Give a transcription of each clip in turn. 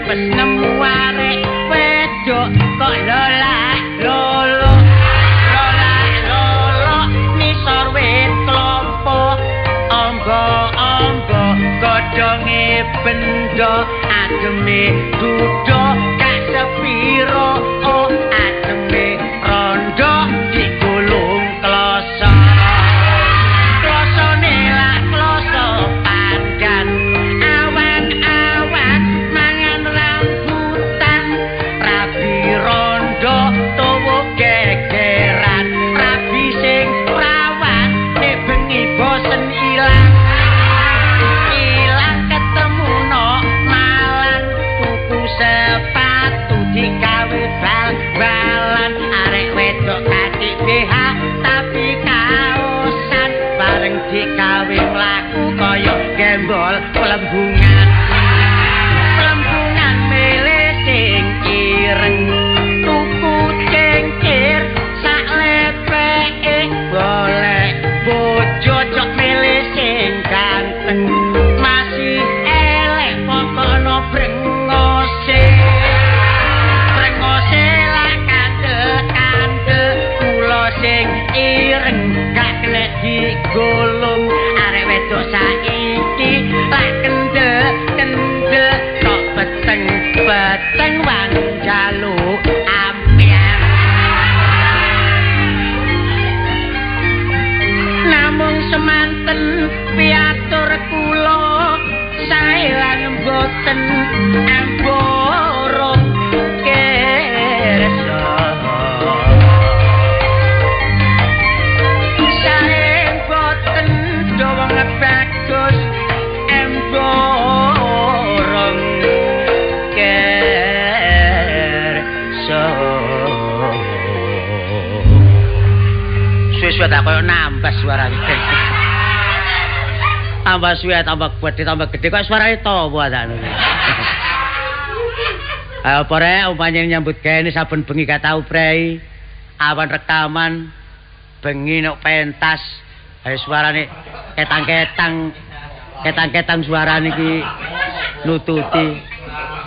Apes nemu arek wedok kok lolak lolo. Lolak lolo nisor wit klopo. Ombo-ombo godhonge bendo ademe dudo gak sepiro oh ademe rondo digulung kloso. Klosone lak kloso pandan awan-awan mangan rambutan rabi rondo tuwa gegeran rabi sing prawan nek bengi bosen ilang. Ilang ketemu no Malang tuku sepatu digawe bal-balan arek wedok katik BH tapi kaosan bareng digawe mlaku kaya gembol plembungan. Plembungan milih sing ireng tuku cengkir sak lepeke golek bojo cok milih sing ganteng masih elek pokokno brengose. Brengose lak kandel-kandel kula sing ireng gak kena digulung arek wedok saiki lak kendel-kendel tok peteng-peteng wani njaluk ambyar. Namung semanten piatur kula sae lan mboten amborong kersa. Sae mboten dawa bagus amborong kersa. Suwe-suwe tak koyo nambah suarane. Tambah suwe tambah gede kok suarane tawa ta ngono. Ayo apa rek umpamane nyambut gawe saben bengi gak tau prei. Awan rekaman bengi nok pentas. Ayo suarane ketang-ketang ketang-ketang suarane iki nututi.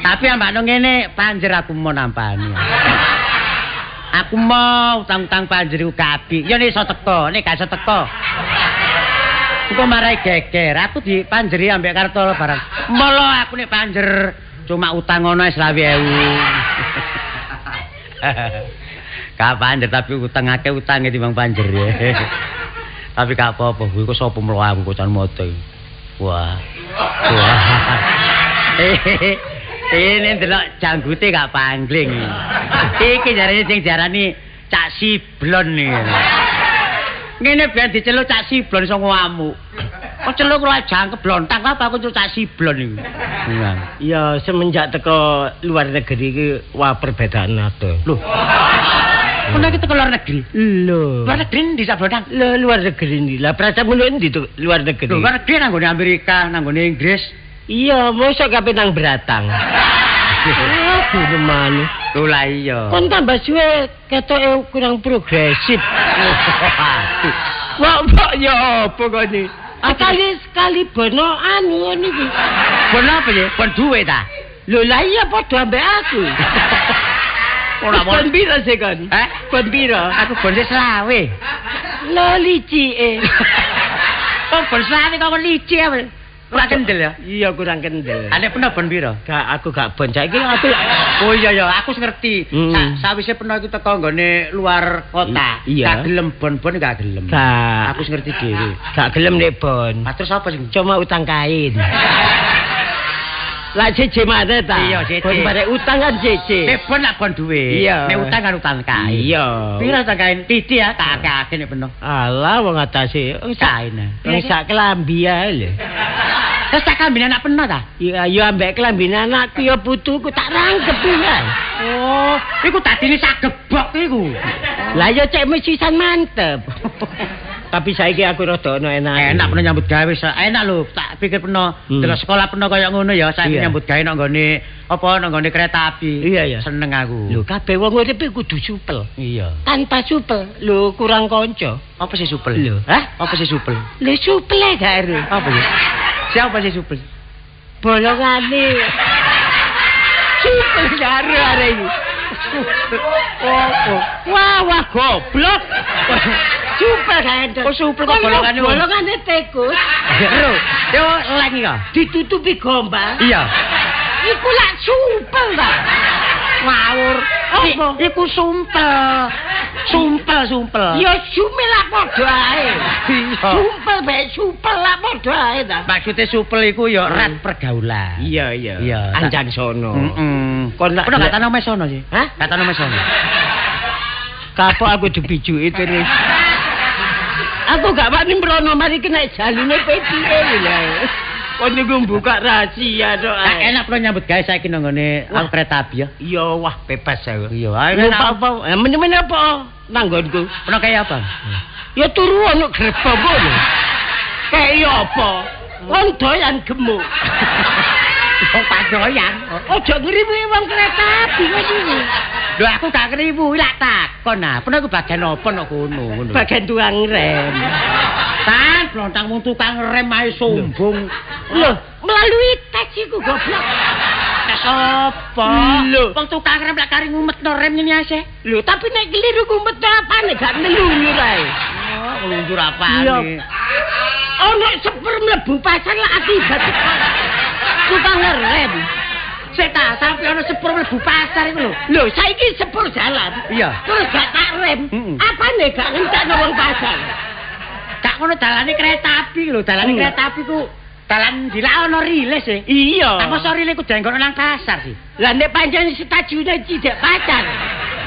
Tapi ambakno ngene panjer aku mau nampani. Aku mau utang-utang panjer iku kabeh. Ya nek iso teko, nek gak iso teko. Engko marai geger, aku dipanjeri ambek Kartolo barang. Molo aku nek panjer cuma utang ono 25.000. Gak panjer tapi utang akeh utange timbang panjer. Tapi gak apa-apa, iku sapa mlo aku kocan moto. Wah. Wah. Ini ndelok janggute gak pangling. Iki jarane sing diarani Cak Siblon iki. Ngene biyen diceluk Cak Siblon iso ngamuk. Kok celuk kula jangkep blontang apa aku celuk Cak Siblon iku. Ya semenjak teko luar negeri iki wah perbedaan akeh. Lho. Kono iki teko luar negeri. Lho. Luar negeri ndi Cak Blontang? Lho luar negeri ndi? Lah pracamu ndi to luar negeri? Lho luar negeri nang nggone Amerika, nang nggone Inggris. Iya, mosok kabeh nang Bratang. Aduh, nemane. Lho lah iya. Kon tambah suwe ketoke kurang progresif. Wah, mbok ya apa kok iki? Sekali bono anu ngono iki. Bono apa ya? Bon duwe ta? Lho lah iya padha ambek aku. Ora bon piro sih kon? Eh? Bon piro? Aku bon 25. Lho licike. Kok bon 25 kok licik apa? Kurang kendel ya? Iya kurang kendel. Ane peno bon piro? Gak, aku gak bon saiki aku. Oh iya ya, aku ngerti. Sawise peno iku teko nggone luar kota. Gak gelem bon-bon gak gelem. Gak. Aku ngerti dhewe. Gak gelem nek bon. Ah terus apa sing? Cuma utang kain. Lah siji mana ta? Iya, siji. Bon bare utang kan siji. Nek bon lak bon duwe. Iya. Nek utang kan utang kain. Iya. Piro utang kain? Titi ya, tak akeh-akeh nek peno. Alah wong atase kain. Wong sak kelambi ae lho. Terus tak klambine anak peno ta? Iya, ya ambek klambine anakku ya putuku tak rangkep ya. Oh, iku dadine sak gebok iku. Lah ya cek mesisan mantep. Tapi saiki aku rada ono enak. Enak peno nyambut gawe wis enak lho, tak pikir peno delok sekolah peno kaya ngono ya, saiki nyambut gawe nang nggone apa nang nggone kereta api. Iya ya. Seneng aku. Lho kabeh wong urip kudu supel. Iya. Tanpa supel lho kurang kanca. Apa sih supel? Lho, hah? Apa sih supel? Lho supel e gak ero. Apa sih? Siapa sih supel? Bolongane. Gak ero arek iki. Opo? Wah, wah goblok. Supel gak entuk. Oh, supel kok bolongane. Bolongane tikus. Ero. Yo leng iki. Ditutupi gombal. Iya. Iku lak supel ta. Ngawur. Apa? Iku sumpel. Sumpel, sumpel. Ya sume lak padha ae. Iya. Sumpel bae supel lak padha ae ta. Maksude supel iku ya rat pergaulan. Iya, iya. Iya. Anjan sono. Heeh. Kon lak Kono gak tau mesono sih. Hah? Gak tau mesono. Kapok aku dibijuki terus. Aku gak wani mrono mari kena jalune PTE lho. Kon niku buka rahasia tok. Nah, enak pro nyambut gawe saiki nang nggone aku kereta api ya. Iya, wah bebas aku. Iya, ayo apa? Men-men apa nang nggonku? Ono kaya apa? Ya turu ono gerbong ngono. Kaya apa? Wong doyan gemuk. Wong padoyan. Ojo ngriwi wong kereta api kok iki. Lho aku gak ngriwu, lak takon nah. Peno iku bagian apa nek kono ngono. Bagian tukang rem. Tan, blontang mung tukang rem ae sombong. Lho, melalui tes iku goblok. Tes apa? Lho, wong tukang rem lak kari ngumetno rem ngene ae. Lho, tapi nek keliru ngumetno apane gak ngelunjur ae. Oh, ngelunjur apane? Ono sepur mlebu pasar lak akibat tukang rem. Sik ta, sampe ono sepur mlebu pasar iku lho. Lho, saiki sepur jalan. Iya. Terus gak tak rem. Apane gak ngentekno wong pasar? Gak ngono dalane kereta api lho, dalane kereta api ku dalan dilak ono rile sih. Iya. Tak mosok rile ku denggono nang pasar sih. Lah nek pancen stasiune cidek pasar.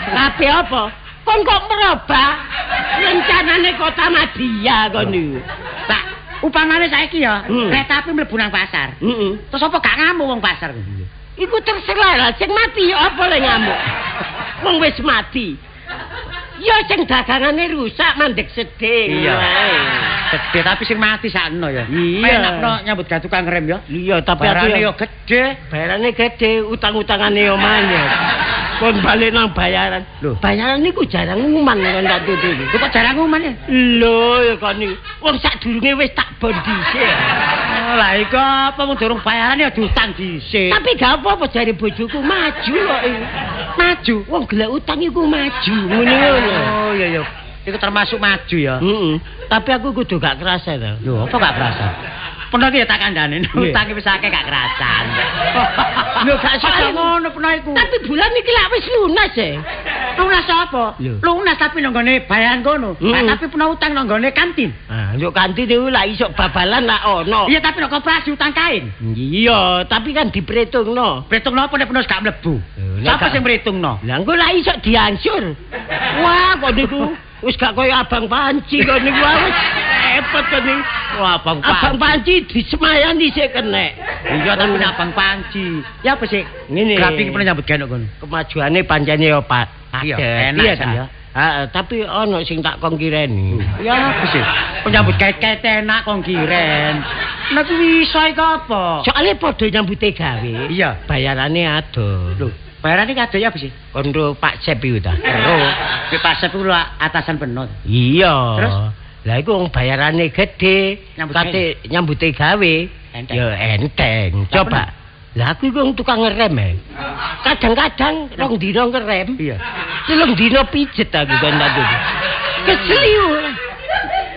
Kabeh apa? Kon kok merubah rencanane Kota Madya kon niku. Lah, upamane saiki ya, kereta api mlebu nang pasar. Heeh. Terus apa gak ngamuk wong pasar? Iku terserah lah, sing mati ya apa le ngamuk. Wong wis mati. Ya sing dagangane rusak mandek sedih. Iya. Gede tapi sing mati sakno ya. Iya. Enak no nyambut gawe tukang rem ya. Iya, tapi bayarane yo gede. Bayarane gede, utang-utangane yo banyak. Kon balik nang bayaran. Lho, bayaran niku jarang nguman kon tak tutupi. Kok jarang nguman ya? Lho, ya kon niku. Wong sadurunge wis tak bon dhisik. Oh, lah iku apa wong durung bayaran ya diutang dhisik. Tapi gak apa-apa jare bojoku maju kok iki. Maju. Wong golek utang iku maju ngene lho. Oh iya iya. Iku termasuk maju ya. Heeh. Tapi aku kudu gak kerasa to. Lho, apa gak kerasa? Peno iki ya tak kandhane, utang wis akeh gak kerasan. Lho gak soal ngono peno iku. Tapi bulan iki lak wis lunas e. Lunas apa? Lunas tapi nang nggone bayaran kono. Hmm. Tapi peno utang nang nggone kantin. Ah, yo kantin iku lak iso babalan lak ono. Iya, tapi nek koperasi utang kain. Iya, tapi kan diperhitungno. Perhitungno apa nek peno gak mlebu? Sapa sing perhitungno? Lah engko lak iso diansur. Wah, kok niku wis gak koyo Abang Panci kok niku wis repot kok niku. Wah, Abang Panci. Abang Panci disemayani sik kenek. Iya, tapi nek Abang Panci. Ya apa sih? Ngene. Grapi ki pernah nyambut gawe kono. Kemajuane pancene ya, Pak. Iya, enak ya. Heeh, tapi ono sing tak kon kireni. Ya apa sih? Penyambut gawe enak kon kiren. Nek kuwi iso iku apa? Soale padha nyambute gawe. Iya, bayarane adoh. Lho, bayarane kadoh ya apa sih? Kondo Pak Sep iku ta. Ero. Pak Sep iku atasan penut. Iya. Terus lah iku wong bayarane gedhe, kate nyambute gawe ya enteng. Coba. Lah aku iku wong tukang ngerem e. Kadang-kadang rong dina ngerem. Iya. Telung dina pijet aku kon tak. Keseliu.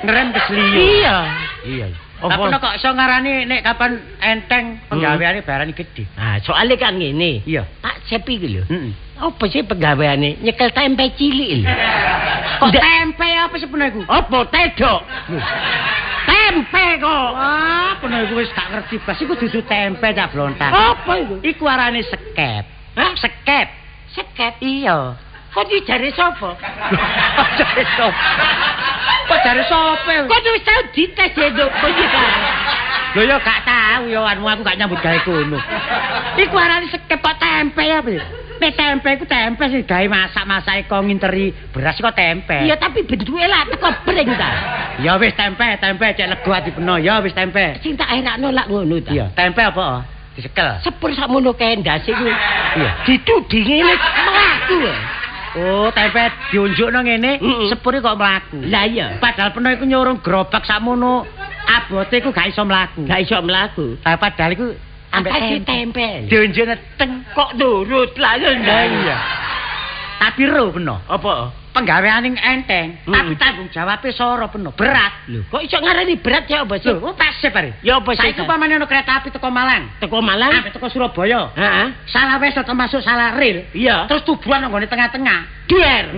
Ngerem keseliu. Iya. Iya. Tapi nek kok iso ngarani nek kapan enteng penggaweane bayarane gedhe. Ah, soalnya kan ngene. Iya. Pak Sep iki lho. Heeh. Apa sih penggaweane? Nyekel tempe cilik lho. Kok tempe apa sih peno iku? Apa tedok? Tempe kok. Wah, peno iku wis gak ngerti blas iku dudu tempe cak blontang. Apa iku? Iku arane sekep. Hah? Sekep. Sekep? Iya. Kok dijare sapa? Jare sapa? Kok jare sapa? Kok wis tau dites ya, Nduk? Kok iki ta? Lho ya gak tau ya anu aku gak nyambut gawe kono. Iku arane sekep kok tempe apa ya? Nek tempe iku tempe sing gawe masak-masake kok nginteri beras kok tempe. Iya, tapi bentuke lak teko breng ta. Ya wis tempe, tempe cek lego ati peno. Ya wis tempe. Sing tak erakno lak ngono ta. Iya, tempe apa? Disekel. Sepur sakmono kae ndase iku. Iya. Ditudingi mlaku. Oh, tempe diunjukno ngene, sepure kok mlaku. Lah iya. Padahal peno iku nyurung gerobak sakmono abote iku gak iso mlaku. Gak iso mlaku. Lah padahal iku Ambek tempel. Dionjene teng kok nurut lah ya. Iya. Tapi ro peno. Apa? Penggaweane enteng, tapi tanggung jawabe soro peno, berat. Lho, kok iso ngarani berat ya apa sih? Lho, Pak Sep are. Ya apa sih? Saiki upamane ono kereta api teko Malang. Teko Malang sampai teko Surabaya. Heeh. Salah wes termasuk salah rel. Iya. Terus tubuhan nang nggone tengah-tengah. Duer.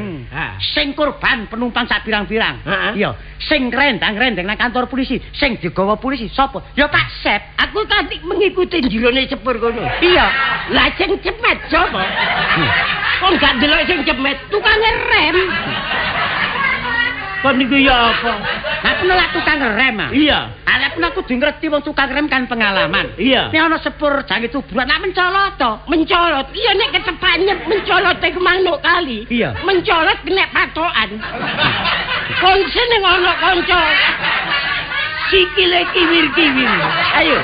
Sing korban penumpang sak pirang-pirang. Iya. Sing rendang-rendeng nang kantor polisi, sing digawa polisi sapa? Ya Pak Sep. Aku tadi mengikuti jerone sepur kono. Iya. Lah sing cemet sapa? Kok gak delok sing cemet, tukang rem. Kon niku ya apa? Lah penolak tukang rem ah. Iya. Lah pun aku kudu ngerti wong tukang rem kan pengalaman. Iya. Nek ana sepur jange tubuhan lak mencolot to. Mencolot. Iya nek ketepaknya mencolot iku manuk kali. Iya. Mencolot kena patokan. Kon seneng ana kanca. Sikile kiwir-kiwir. Ayo.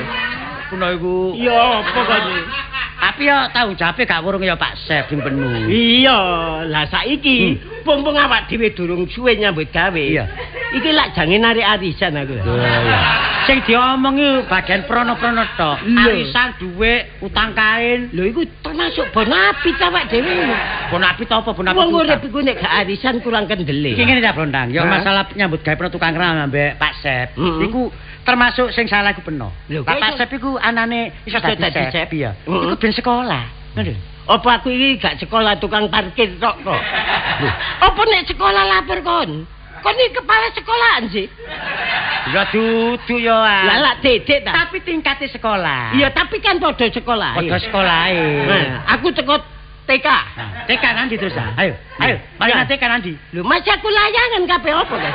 Kuno iku. Ya apa kon? Tapi ya tanggung jawabe gak wurung ya Pak Sep sing penuh. Iya, lah saiki mumpung awak dhewe durung suwe nyambut gawe. Iya. Iki lak jange narik arisan aku. Lho iya. Sing diomongi bagian prono-prono tok. Arisan, dhuwit, utang kain. Lho iku termasuk bonapit awak dhewe. Bonapit apa bonapit? Wong urip iku nek gak arisan kurang kendele. Iki ngene ta Blontang, ya masalah nyambut gawe prono tukang rem ambek Pak Sep. Iku termasuk sing salah iku peno. Pak Sep iku anane iso dadi sep ya. Iku ben sekolah. Ngono. Apa aku iki gak sekolah tukang parkir tok kok. Lho, apa nek sekolah lapor kon? Kon iki kepala sekolahan sih. Ya dudu ya. Lah lak dedek ta. Tapi tingkate sekolah. Iya, tapi kan padha sekolah. Padha sekolahe. Nah, aku teko TK. Nah, TK nanti terus. Ayo, ayo, mari nang TK nanti. Lho, masih aku layangan kabeh apa ta?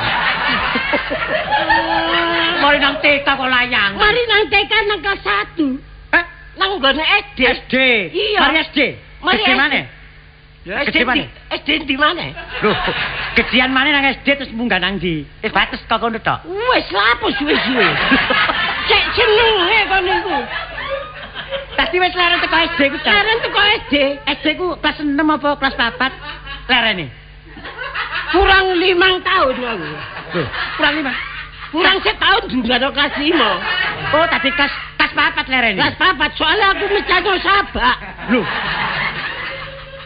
Mari nang TK kok layangan. Mari nang TK nang kelas 1. Hah? Nang nggone SD. SD. Iya. Mari SD. Mari SD mana? Lho, SD mana? SD di mana? Lho, gedean mana nang SD terus munggah nang ndi? Wis bates kok kono tok. Wis lapo suwe-suwe. Cek jenenge kon niku. Tadi wis leren teko SD ku. Leren teko SD. SD ku kelas 6 apa kelas 4? Lerene. Kurang 5 tahun aku. Lho, kurang 5. Kurang setahun juga no kelas 5. Oh, tadi kelas 4 lerene. Kelas 4 soalnya aku mecano sabak. Lho.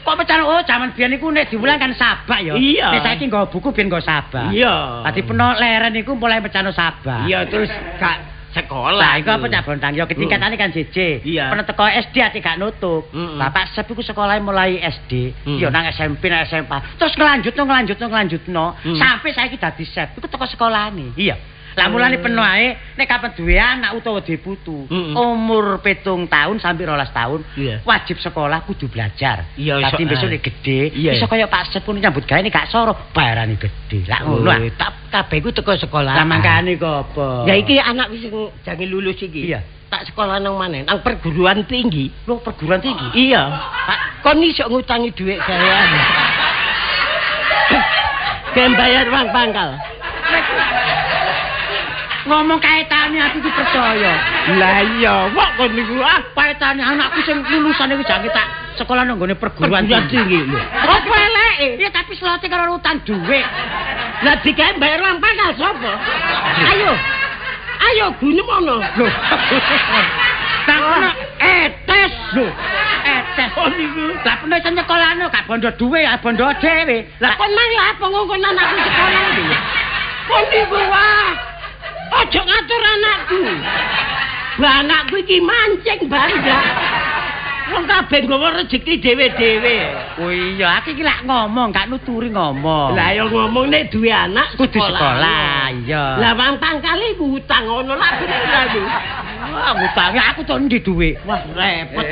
Kok mecano? Oh, jaman biyen iku nek diwulang kan sabak ya. Iya. Nek saiki nggawa buku biyen nggawa sabak. Iya. Dadi peno leren iku mulai mecano sabak. Iya, terus gak sekolah. Lah iku apa Cak Bontang? Ya ketingkatane kan JJ. Iya. Peno teko SD ati gak nutup. Bapak Sep iku sekolahe mulai SD, ya nang SMP nang SMA. Terus ngelanjutno sampai saiki dadi sep. Iku teko sekolahane. Iya. Lah mulane peno ae nek kapan duwe anak utawa duwe putu, umur 7 tahun sampai 12 tahun wajib sekolah kudu belajar. Dadi besok nek gedhe iso kaya Pak Sep pun nyambut gawe nek gak soro bayarane gedhe. Lah ngono ah. Kabeh iku teko sekolah. Lah mangkane kok apa? Ya iki anak wis jange lulus iki. Iya. Tak sekolah nang maneh, nang perguruan tinggi. Lho, perguruan tinggi? Iya. Pak, kon iso ngutangi dhuwit gawean. Ben bayar uang pangkal. Ngomong kaitane aku iki percaya. Lah iya, kok kon niku ah kaitane anakku sing lulusan iku jange tak sekolah nang nggone perguruan tinggi lho. Apa eleke? Iya, tapi slote karo utang dhuwit. Lah digawe bayar uang pangkal sapa? Ayo. Ayo gunem ono. Lho. Tak etes lho. Etes kon niku. Lah peno iso nyekolahno gak bondo dhuwit, gak bondo dhewe. Lah kon mang lha apa ngongkon anakku sekolah iki? Kon niku wah. Ojo ngatur anakku. Lah anakku iki mancing bangga. Wong kabeh nggawa rejeki dhewe-dhewe. Oh iya, aku iki lak ngomong, gak nuturi ngomong. Lah ya ngomong nek duwe anak kudu sekolah. Iya. Lah wong pangkale iku utang ngono lak bener aku. Wah, utange aku to endi dhuwit? Wah, repot.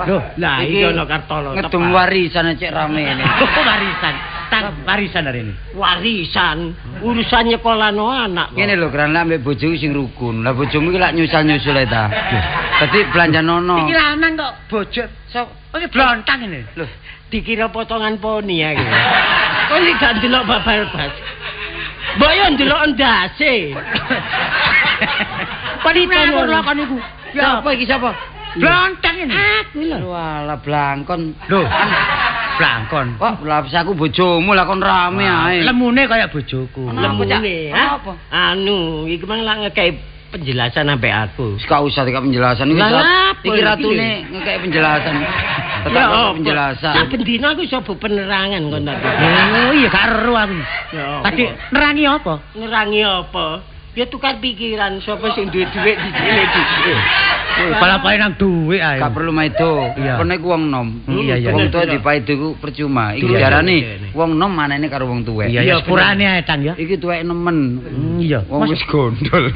Lho, lah iki ana Kartolo. Ngedung warisan cek rame ini. Warisan. Tang warisan hari ini. Warisan, urusan nyekolahno anak. Ngene lho, Gran, lak ambek bojoku sing rukun. Lah bojomu iki lak nyusal-nyusul ae ta. Dadi belanja nono. Iki lanang kok bojo. Iki blontang ini. Lho, dikira potongan poni ya iki. Kok iki gak ndelok babar-bas. Mbok yo ndelok ndase. Kok iki ngawur lho kon niku. Ya apa iki sapa? Blontang ini. Aku lho. Walah blangkon. Lho. Blangkon. Kok lah aku bojomu lah kon rame ae. Lemune kaya bojoku. Lemune, apa? Anu, iki mang lak ngekei penjelasan ambek aku. Wis gak usah dikak penjelasan iki. Iki ratune ngekek penjelasan. Tetap penjelasan. Saben dina aku iso penerangan kon ta. Oh iya gak ero aku. Tadi nerangi apa? Nerangi apa? Ya tukar pikiran sapa sing duwe dhuwit dicile dhisik. Balapae nang dhuwit ae. Gak perlu maido. Kono iku wong nom. Iya. Wong tuwa dipaido iku percuma. Iki diarani wong nom manene karo wong tuwek. Iya, sepurane ae Tang ya. Iki tuwek nemen. Iya. Wong wis gondol.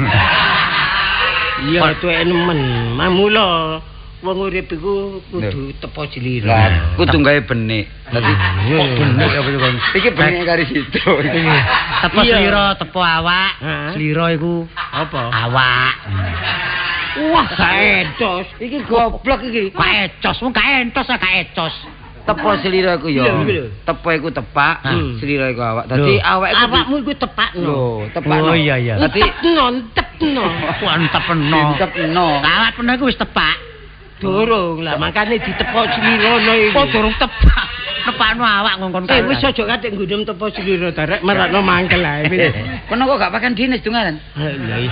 Iya, tuwek nemen. Mamula wong urip iku kudu tepo slira. Lah, kudu gawe benik. Dadi kok benik apa iku? Iki benik kari situ. Tepo slira, tepo awak. Slira iku apa? Awak. Wah, gak entos. Iki goblok iki. Gak ecos, wong gak entos gak ecos. Tepo slira iku ya. Tepo iku tepak, slira iku awak. Dadi awak iku awakmu iku tepakno. Lho, tepakno. Oh iya iya. Dadi tepno, tepno. Tepno. Awak peno iku wis tepak. Durung lah, makane ditepok slirane iki. Kok durung tepak? Tepakno awak ngongkon kae. Wis aja katik nggunem tepo slira darek merakno mangkel ae. Kono kok gak pakan dinas dungaran? Lha iya.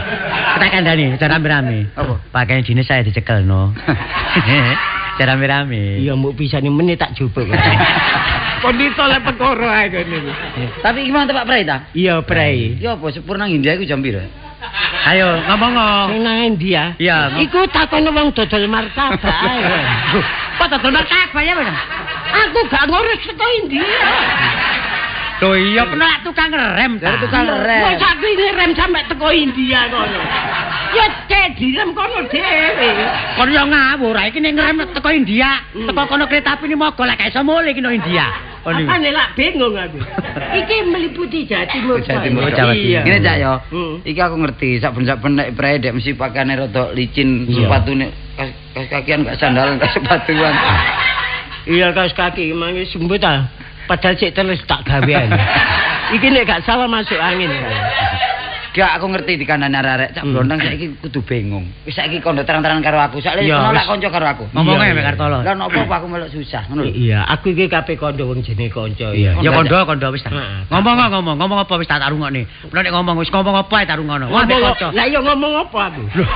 Tak kandhani, cara rame-rame. Apa? Pakaian dinas saya dicekelno. Cara rame-rame. Iya mbok pisane menit tak jupuk. Kon ditolek perkara ae kene iki. Tapi iki mang tepak prei ta? Iya, prei. Ya apa sepur nang India iku jam pira? Ayo ngomong. Sing nang India. Iya. Iku takono wong dodol martabak ae. Kok dodol martabak ya, Mas? Aku gak ngurus teko India. Lho iya pernah tukang rem ta. Tukang rem. Wis aku ngerem sampe teko India kono. Ya cek direm kono dhewe. Kon yo ngawur, iki nek ngerem teko India, teko kono kereta api ni mogol lek gak iso mulih iki nang India. Apane lak bingung aku. Iki meliputi Jawa Timur. Jawa Timur. Ngene Cak yo. Iki aku ngerti saben-saben nek prei dek mesti pakaiane rada licin, sepatune kaos kakian gak sandalan, gak sepatuan. Iya kaos kaki mangi sembut ta. Padahal sik terus tak gawean. Iki nek gak salah masuk angin. Gak aku ngerti dikandani arek-arek Cak Blondang saiki kudu bingung. Wis saiki kondo terang-terangan karo aku. Soale nolak kanca karo aku. Ngomongnya mek Kartolo. Lah nopo apa aku melok susah ngono lho. Iya, aku iki kabeh kondo wong jenenge kanca. Iya, ya kondo wis ta. Ngomong apa wis tak rungokne. Nek ngomong wis ngomong apa ae tak rungokno. Wah kanca. Lah iya ngomong apa aku? Lho,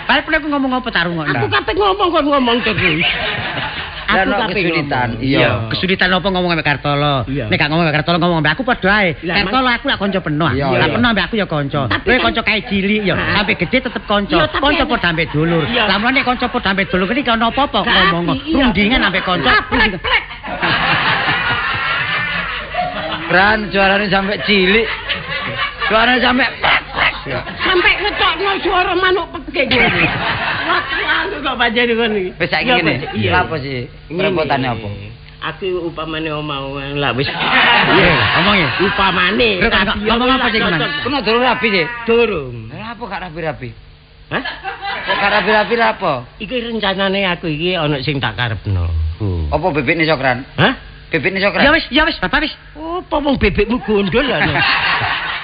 karep nek ngomong apa tak rungokno. Aku kabeh ngomong kon ngomong terus. Aku kabeh kesulitan. Iya, kesulitan apa ngomong ambek Kartolo. Nek gak ngomong ambek Kartolo ngomong ambek aku padha ae. Kartolo aku lak kanca penuh. Lah penuh ambek aku ya kanca. Kowe kanca kae cilik ya, sampe gedhe tetep kanca. Kanca padha ambek dulur. Lah mulane kanca padha ambek dulur iki ana apa-apa ngomong. Rundingan ambek kanca. Kran suarane sampe cilik. Suarane sampe sampe ngetokno suara manuk pekik ngene. Wah, anu kok panjenengan iki. Wis saiki ngene. Lha apa sih? Repotane apa? Aku upamane omah lah wis. Iya, ngomong ya. Upamane. Ngomong apa sih gimana? Kono durung rabi sih. Durung. Lah apa gak rabi-rabi? Hah? Kok gak rabi-rabi lah apa? Iki rencanane aku iki ana sing tak karepno. Apa bebekne Sokran? Hah? Bebekne Sokran. Ya wis, bapak wis. Apa wong bebekmu gondol lho.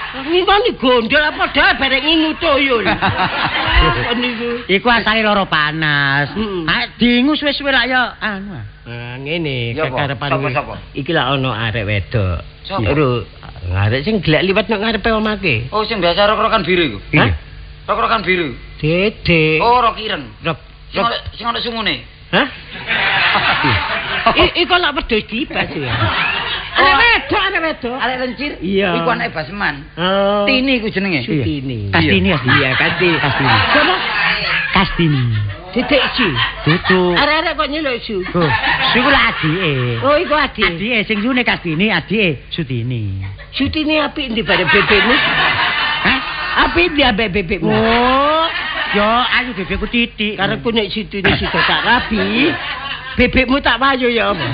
Ngingoni gondol apa dah bareng ngingu toyo. Iku asale lara panas. Ha dingu suwe-suwe lak ya anu. Nah, ngene kekarepan iki lak ana arek wedok. Lho, arek sing gelek liwat nang ngarepe omake. Oh, sing biasa rok-rokan biru iku. Hah? Rok-rokan biru. Dede. Oh, rok ireng. Rok sing ana sungune. Hah? Iku lak wedhus dibas ya. Arek wedok. Arek lencir. Iya. Iku anake Basman. Oh. Tini iku jenenge. Sutini. Kastini ya. Iya, Kastini. Sopo? Kastini. Titik Su. Dudu. Arek-arek kok nyeluk Su. Oh, Su iku lak adike. Oh, iku adike. Adike sing sune Kastini, adike Sutini. Sutini apik ndi bare bebekmu? Hah? Apik ndi ambek bebekmu? Oh, yo ayu bebekku titik. Karepku nek Sutini sida tak rabi, bebekmu tak wayu ya apa?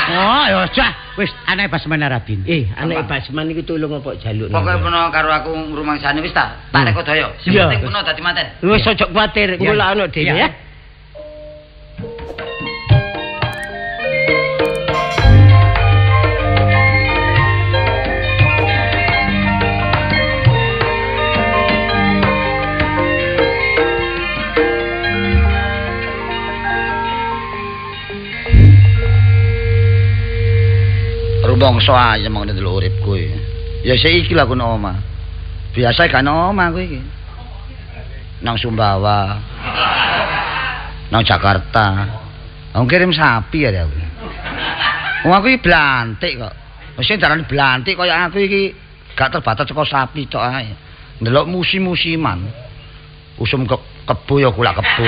Oh, ya aja. Wis anake Basman Arabin. Anake Basman iku tulung apa jaluk. Pokoke peno karo aku ngrumangsane wis ta. Tak reko daya. Sing penting peno dadi manten. Wis aja kuwatir, engko lak ono dhewe ya. Rumangsa ayem ngene delok uripku iki. Ya sik iki lho aku nang omah. Biasa gak nang omah aku iki. Nang Sumbawa. Nang Jakarta. Wong kirim sapi ya aku. Wong aku iki blantik kok. Wis darane blantik kaya aku iki gak terbatas saka sapi tok ae. Ndelok musim-musiman. Usum kebo ya kulak kebo.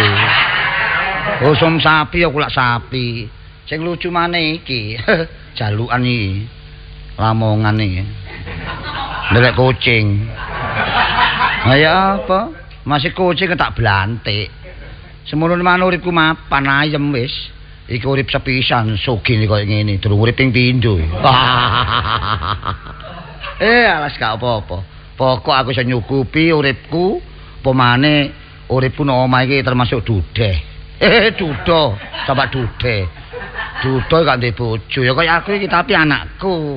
Usum sapi ya kulak sapi. Sing lucu maneh iki, jalukan iki. Lamongan iki. Ndelek kucing. Ha ya apa? Masih kucing tak blantik. Semono maneh uripku mapan ayem wis. Iki urip sepisan sugih koyo ngene, durung urip ping pindho. Alas gak apa-apa. Pokok aku iso nyukupi uripku, apa maneh uripku nang omah iki termasuk dudeh. Dudo, sampak dudeh. Dudo gak ndek bojo, ya kaya aku iki tapi anakku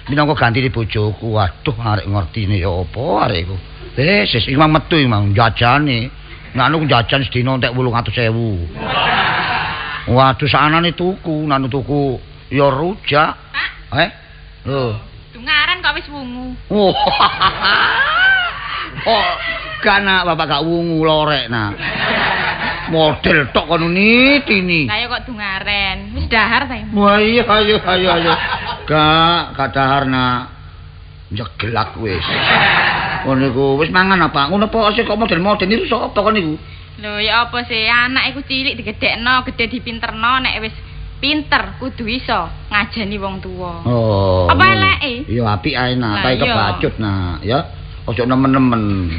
minangka gantine bojoku. Waduh, arek ngertine ya apa arek iku. Wis, iki mang metu iki mang jajane. Nek anu jajan sedina entek 800.000. Waduh, saanane tuku, nanu tuku ya rujak. Pak. Lho. Dungaran kok wis wungu. Oh, gak nak bapak gak wungu lorek nak. Model tok kono nitini. Lah ya kok dungaren. Wis dahar ta. Wah iya ayo ayo ayo. Gak dahar nak. Jegelak wis. Ngono iku wis mangan apa? Ngono apa sih kok model-model niku sapa kon niku? Lho ya apa sih anak iku cilik digedhekno, gedhe dipinterno, nek wis pinter kudu iso ngajeni wong tuwa. Oh. Apa eleke? Ya apik ae nak, tae kebacut nak, ya. Ojo nemen-nemen.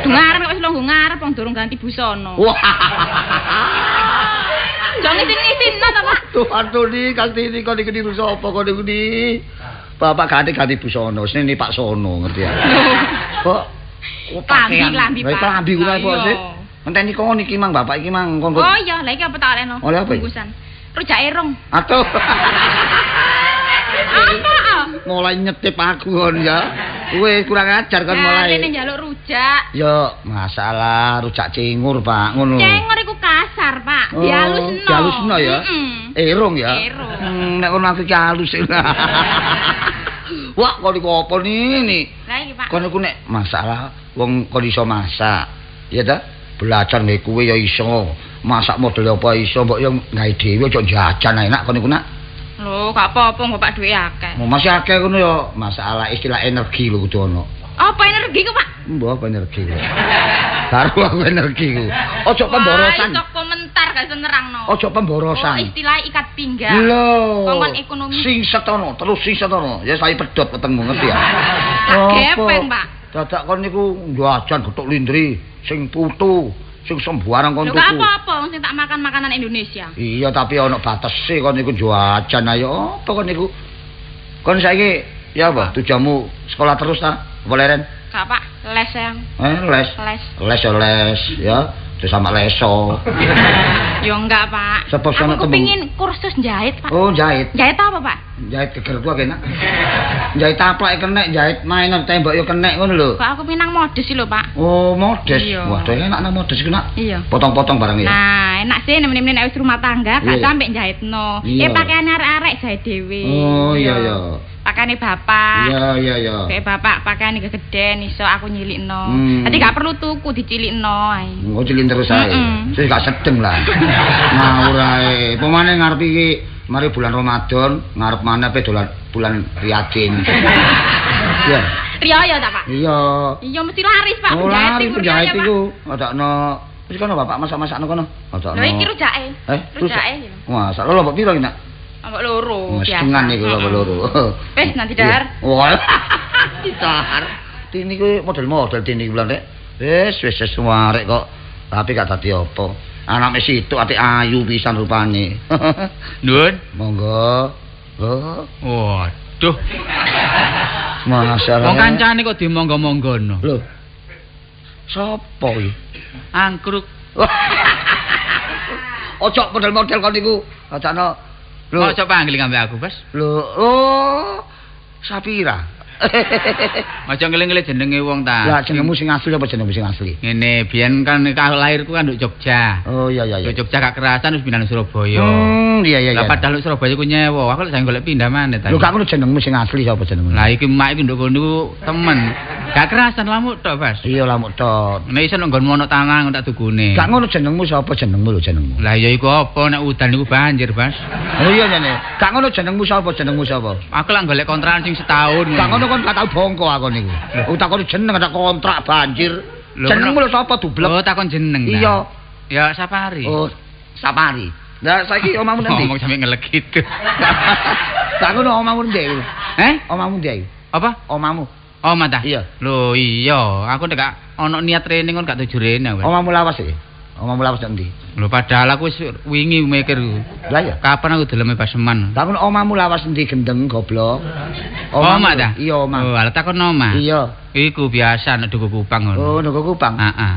Dungaren kok wis lungguh ngarep wong durung ganti busana. Wah. Jangan isin-isinno ta, Pak. Tuh aduh ni kastini kon niku niru sapa kon niku ni. Bapak ganti busana, sini Pak Sono ngerti ya. Kok klambi, Pak. Klambi kuwi apa sih? Enteni kon iki mang bapak iki mang kon. Oh iya, lha iki apa tak olehno? Bungkusan. Rujak erong. Atuh. Apa? Mulai nyetip aku kon ya. Wis kurang ajar kon mulai. Lah njaluk rujak. Ya, masalah rujak cingur, Pak, ngono. Cingur iku kasar, Pak. Dialusno. Dialusno ya. Erong ya. Nek kono aku iki halus. Wah, kon iku apa niki? Lah iki, Pak. Kon iku nek masalah wong kon iso masak. Ya ta? Belajar nggae kuwe ya iso. Masak model apa iso, mbok yo gawe dhewe aja jajan enak kon iku nak. Lho, gak apa-apa mbok Pak duwe akeh. Masih akeh ngono ya, masalah istilah energi lho kudu ono. Apa energi ku, Pak? Mbok apa energi ku? Baru aku energi ku. Ojo pemborosan. Wah, iso komentar gak iso nerangno. Ojo pemborosan. Oh, istilah ikat pinggang. Lho. Kongkon ekonomi. Sing setono, terus sing setono. Ya saya pedhot wetengmu ngerti ya. Tak gepeng, Pak. Dadak kon niku jajan gethuk lindri sing putu. Sing sembarang kon tuku. Lho gak apa-apa sing tak makan makanan Indonesia. Iya tapi ana batese kon niku jajan ayo apa kon niku. Kon saiki ya apa tujuanmu sekolah terus ta? Apa leren? Gak Pak, les yang. Les. Les. Les ya les ya, terus sama leso. Ya enggak Pak. Sebab aku kepengin kursus jahit Pak. Oh jahit. Jahit apa Pak? Jahit geger gua kena. Jahit taplak kenek, jahit mainan tembok yo kenek ngono lho. Kok aku pinang modus sih lho Pak. Oh modus. Iya. Waduh enak nang modus iku nak. Iya. Potong-potong barang ya. Nah enak sih nemen-nemen nek wis rumah tangga gak sampe jahitno. Pakaian arek-arek jahit dhewe. Oh iya iya. Pakaiane bapak. Iya iya iya. Kayak bapak pakaiane gegeden iso aku nyilikno. Dadi gak perlu tuku dicilikno ae. Oh cilik terus ae. Wis gak sedeng lah. Ngawur ae. Pemane ngarep iki mari bulan Ramadan, ngarep maneh pe dolan bulan Riyadin. Iya. Riyaya ta, Pak? Iya. Iya mesti laris, Pak. Oh, laris penjahit iku. Adakno. Wis kono bapak masak-masakno kono. Adakno. Lho iki rujake. Rujake. Wah, sak lho mbok piro iki, Nak? Mbok loro. Biasa. Setengah niku mbok loro. Wis nanti dahar. Wah. Dahar. Tini kuwi model-model tini bulan rek. Wis wis warek kok. Tapi gak dadi apa. Anake situk ati ayu pisan rupane. Nuwun. Monggo. Lho. Waduh. Masalah. Wong kancane kok dimonggo-monggono. Lho. Sopo iki? Angkruk. Ojo model-model kon niku. Acakno. Lho, ojo panggil ambek aku, Bos. Lho, oh. Sapira. Aja ngeling-ngeling jenenge wong ta. Lah jenengmu sing asli apa jenengmu sing asli? Ngene, biyen kan lahirku kan nduk Jogja. Oh iya iya iya. Nduk Jogja gak kerasan wis pindah nang Surabaya. Iya iya iya. Lah padahal nduk Surabaya ku nyewa, aku lek saiki golek pindah maneh ta. Lho gak ngono jenengmu sing asli sapa jenengmu? Lah iki mak iki nduk kono niku temen. Gak kerasan lamuk tok, Bas. Iya lamuk tok. Nek iso nang nggonmu ana tanah tak dugune. Gak ngono jenengmu sapa jenengmu lho jenengmu. Lah ya iku apa nek udan iku banjir, Bas. Oh iya jane. Gak ngono jenengmu sapa jenengmu sapa? Aku lak golek kontrakan sing setahun. Gak ngono kon gak tau bongko aku niku. Takon jeneng ada kontrak banjir. Jenengmu lho sapa dublek? Oh takon jeneng. Iya. Ya Sapari. Oh, Sapari. Lah saiki omahmu nanti. Ngomong sampe ngelek gitu. Gak ngono omahmu ndi? Eh? Omahmu ndi? Apa? Omahmu. Omah ta? Iya. Lho iya, aku nek gak ana niat rene kon gak tuju rene. Omahmu lawas iki. Omahmu lawas nang ndi? Lho padahal aku wis wingi mikir. Lah iya. Kapan aku deleme Baseman? Lah ngono omahmu lawas endi gendeng goblok? Omah ta? Iya omah. Oh, alah takon omah. Iya. Iku biasa nek Duku Kupang ngono. Oh, Duku Kupang. Heeh.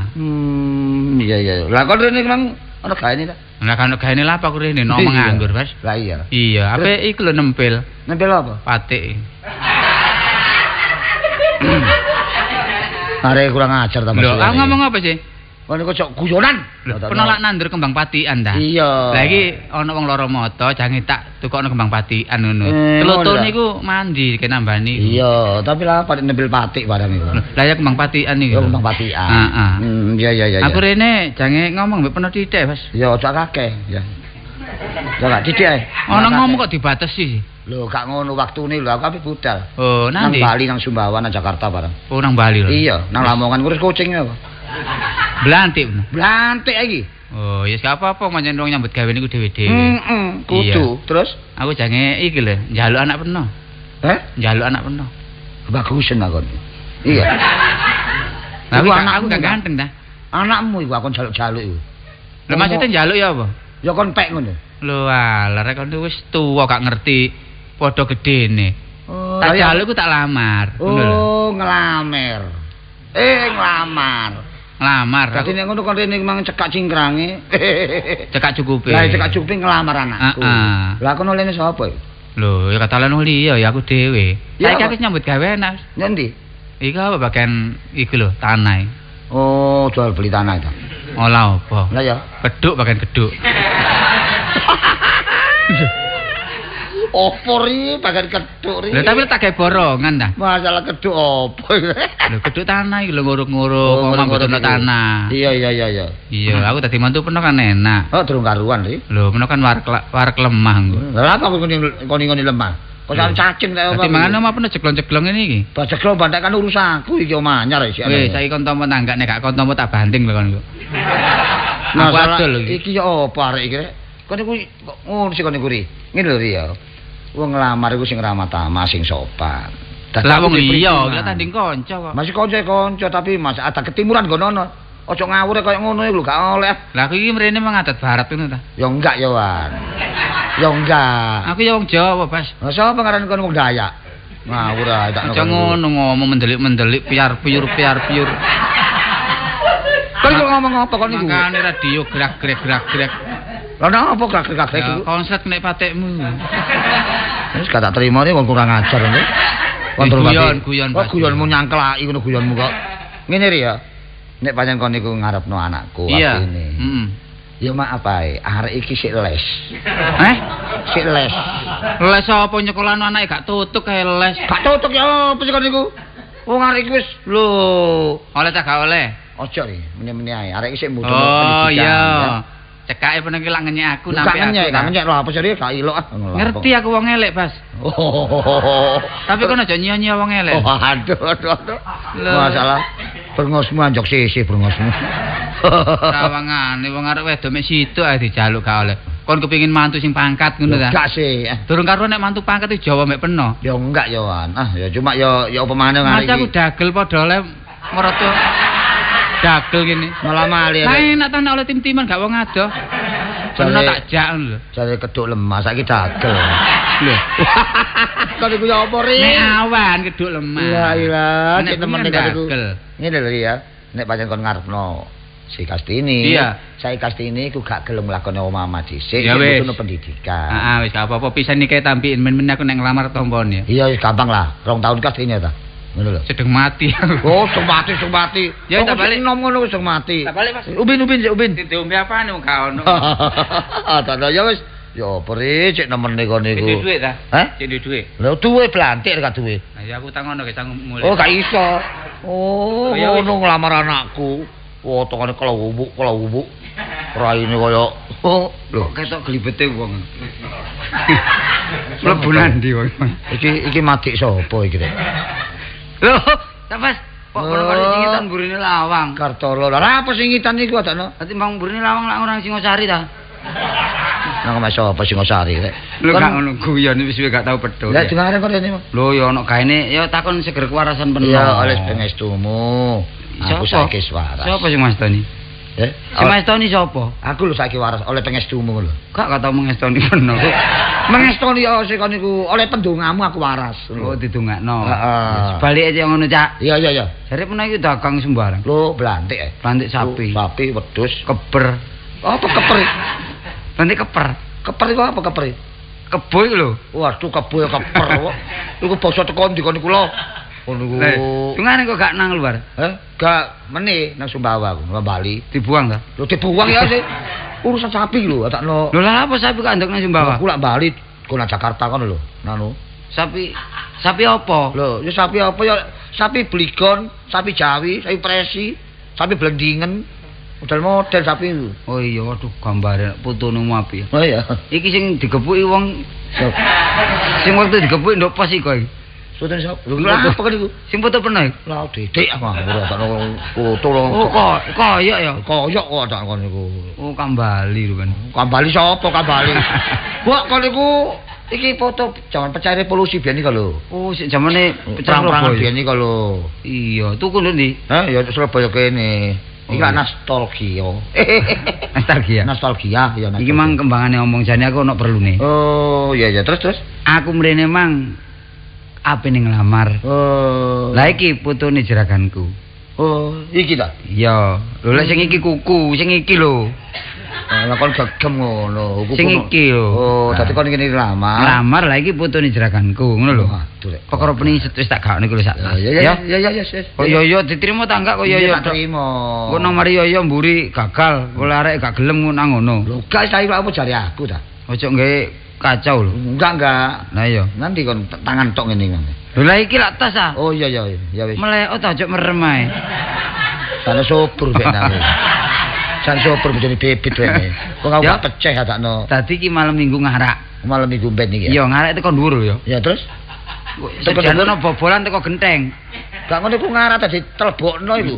Iya iya. Lah kon rene mang ana gaene ta? Lah kan gaene lha apa aku rene nang nganggur, Mas. Lah iya. Iya, ape iku lho nempel. Nempel apa? Patik. Arek kurang ajar ta Mas. Lho, aku ngomong apa sih? Kon iku cok guyonan. Penolak nandur kembang patikan ta. Iya. Lah iki ana wong lara mata jange tak tukokno kembang patikan ngono. Tlutuh niku mandi kena nambani. Iya, tapi lah patik nempel patik barang iku. Lah ya kembang patikan iku. Ya kembang patikan. Heeh. Iya iya iya. Aku rene jange ngomong mbek peno titik, Mas. Ya aja kakeh, ya. Ya gak titik ae. Ana ngomong kok dibatesi. Lho gak ngono waktune lho aku ape budal. Oh, nang Bali, nang Sumbawa, nang Jakarta barang. Oh, nang Bali lho. Iya, nang Lamongan ngurus kucing apa. Blantik. Blantik iki. Oh, ya gak apa-apa pancen wong nyambut gawe niku dhewe-dhewe. Heeh, kudu. Terus aku jange iki lho, njaluk anak peno. Heh? Njaluk anak peno. Bagusen aku. Iya. Lah aku gak ganteng ta. Anakmu iku aku njaluk-jaluk iku. Lho maksudnya njaluk ya apa? Ya kon pek ngono. Lho alah rek kon wis tuwa gak ngerti padha gedene. Oh, tak jaluk ku tak lamar. Oh, nglamer. Nglamar. Nglamar. Dadi nek ngono kon rene mang cekak cingkrange. Cekak cukupe. Lah cekak cukupe nglamar anakku. Heeh. Lah kono lene sapa iki? Lho, ya katalen liya ya aku dhewe. Ya Saiki aku nyambut gawe enak. Nyendi? Iku apa bagian iku lho, tanah. Oh, jual beli tanah itu. Oh lah apa? Lah ya. Keduk bagian keduk. Opo ri bagian keduk ri. Lho tapi tak gawe borongan ta. Masalah keduk opo iki? Lho keduk tanah iki lho nguruk-nguruk, omah mboten tanah. Iya iya iya iya. Iya, aku dadi mantu peno kan enak. Oh, durung karuan ri. Lho, peno kan warek lemah engko. Lha apa koni-koni lemah? Kok sampe cacing ta omah. Dadi mangan omah peno jeglong-jeglong ngene iki. Bah jeglong bantek kan urusanku iki omah anyar iki. Wis saiki kon tampa tanggak nek gak kon tampa tak banting lho kon iku. Aku adol iki. Iki ya opo arek iki rek? Kon iku kok ngono sih kon iku ri. Ngene lho ri ya. Wong nglamar iku sing ramah tamah, sing sopan. Lah wong liya, iki tanding kanca kok. Masih kanca-kanca tapi Mas ada ketimuran nggono. Aja ngawur kaya ngono iku lho gak oleh. Lah aku iki mrene mengadat barat ngono ta? Ya enggak ya, Wan. Ya enggak. Aku ya wong Jawa, Bas. Lah sapa ngaran kon wong Dayak? Ngawur ae tak Aja ngono ngomong mendelik-mendelik piar-piur piar-piur. Kon kok ngomong apa kon iku? Makane radio gerak-gerek gerak-gerek. Lah nang apa gerak-gerek iku? Konslet nek patekmu. Wis gak tak terima nih wong kurang ajar ngono. Kon guyon, guyon. Oh, guyonmu nyangklaki ngono guyonmu kok. Ngene ri ya. Nek pancen kon niku ngarepno anakku artine. Heeh. Ya maaf ae, arek iki sik les. Eh? Sik les. Les apa nyekolahno anake gak tutuk kae les. Gak tutuk ya apa sih kon niku? Wong arek iki wis lho, oleh ta gak oleh? Ojo ri, mene-mene ae. Arek iki sik mbutuhno pendidikan. Oh iya. Cekake peneng ki lak ngenyek aku nampi aku. Gak ngenyek lho apa sih gak ilok ah. Ngerti aku wong elek, Bas. Oh. Tapi kon aja nyiyo-nyiyo wong elek. Oh, aduh aduh aduh. Masalah brengosmu anjok sisih brengosmu. Sawangane wong arek wedok mek situk ae dijaluk gak oleh. Kon kepengin mantu sing pangkat ngono ta? Gak sih. Durung karuan nek mantu pangkat iki Jawa mek peno. Ya enggak ya, Wan. Ah ya cuma ya ya apa maneh ngarep iki. Mas aku dagel padha oleh meroto dagel gini. Malah mali. Lah enak ta nek oleh tim-timan gak wong adoh. Peno tak jak ngono lho. Jare keduk lemah saiki dagel. Lho. Kon iku ya apa ri? Nek awan keduk lemah. Iya iya, cek temen nek iku. Ngene lho ya. Nek pancen kon ngarepno si Kastini. Iya. Saya Kastini iku gak gelem nglakoni omah-omah dhisik, ya butuhno pendidikan. Heeh, wis gak apa-apa pisan iki tampiin men-men aku nek nglamar tompone. Iya wis gampang lah. 2 tahun Kastini ta. Ngono lho. Sedeng mati. Oh, sedeng mati, sedeng mati. Ya tak balik nom ngono wis sedeng mati. Tak balik, Mas. Ubin ubin sik ubin. Diombe apane wong gak ono. Tak ya wis. Ya apa ri cek nemene kon niku. Cek dhuwit ta? Hah? Cek dhuwit. Lho duwe blantik gak duwe. Lah ya aku utang ono ge sanggup mulih. Oh, gak iso. Oh, ngono nglamar anakku. Wotongane kelawubuk-kelawubuk. Raine kaya oh, lho ketok glibete wong. Mlebu nandi wong. Iki iki madik sapa iki rek? Lho, Mas, kok kono karo singitan mburine lawang. Kartolo. Lha apa singitan iku adakno? Timbang mburine lawang lak orang Singosari ta. Nang omah sapa Singosari rek? Lho gak ngono guyon wis gak tau pedhot. Lah dengaren kok rene. Lho ya ono gaene ya takon seger kewarasan penuh. Ya oleh pengestumu. Aku saiki waras. Sapa sing Mas Toni? Sing Mas Toni sapa? Aku lho saiki waras oleh pengestumu lho. Gak tau mengestoni penuh. Mengestoni ya sing kon niku oleh pendongamu aku waras. Oh didongakno. Heeh. Balik aja ngono, Cak. Iya iya iya. Jare peno iki dagang sembarang. Lho blantik e. Blantik sapi. Sapi, wedhus, keber. Apa keper? Blantik keper. Keper iku apa keper? Kebo iku lho. Waduh kebo ya keper kok. Iku basa teko ndi kon niku lho. Ngono iku. Dungane kok gak nang luar? Heh, gak meneh nang Sumbawa aku, nang Bali. Dibuang ta? Lho dibuang ya sih. Urusan sapi lho, takno. Lho lha apa sapi kok andok nang Sumbawa? Aku lak Bali kok nang Jakarta kono lho, nanu. Sapi sapi apa? Lho, ya sapi apa ya? Sapi Bligon, sapi Jawi, sapi Presi, sapi Blendingen. Model-model sapi itu. Oh iya, waduh gambare putune apik. Oh iya. Iki sing digepuki wong sing wektu digepuki ndok pos iku iki. Sutene sapa? Lho apa kan iku? Sing foto pernah iku? Lah dedek aku ora takno foto lho. Oh kok koyok ya? Koyok kok tak kon iku. Oh kambali lho kan. Kambali sapa kambali? Mbok kon iku iki foto jaman pecah revolusi biyen iki lho. Oh sik jamane pecah perang biyen iki lho. Iya, tuku nduk ndi? Hah, ya Surabaya kene. Iki lak nostalgia. Nostalgia. Nostalgia ya. Iki mang kembangane omong jane aku ono perlune. Oh, iya iya terus terus. Aku mrene mang ape ning nglamar. Oh. Lah iki putune jeraganku. Oh, iki ta? Iya. Lho lek sing iki kuku, sing iki lho. Lah kon gegem ngono. Kuku. Sing iki lho. Oh, dadi kon ngene nglamar. Nglamar lah iki putune jeraganku, ngono lho. Waduh rek. Perkara pening wis tak gakne iku lho sak tas. Ya ya ya ya. Kok yo yo diterima ta enggak kok yo yo. Tak terima. Kok nomor yo yo mburi gagal, oleh arek gak gelem nang ngono. Lho gak saiki apa jare aku ta? Ojo nggawe kacau lho. Enggak enggak. Lah iya. Nanti kon tangan tok ngene iki. Lho lah iki lak tas ah. Oh iya iya ya wis. Melek ta ojo merem ae. Sana sobur ben aku. San sobur bojone bebit rene. Kok aku gak peceh adakno. Dadi iki malam Minggu ngarak. Malam Minggu ben iki ya. Iya, ngarak teko dhuwur lho ya. Ya terus? Teko dhuwur bobolan teko genteng. Gak ngono iku ngarak tadi telbokno iku.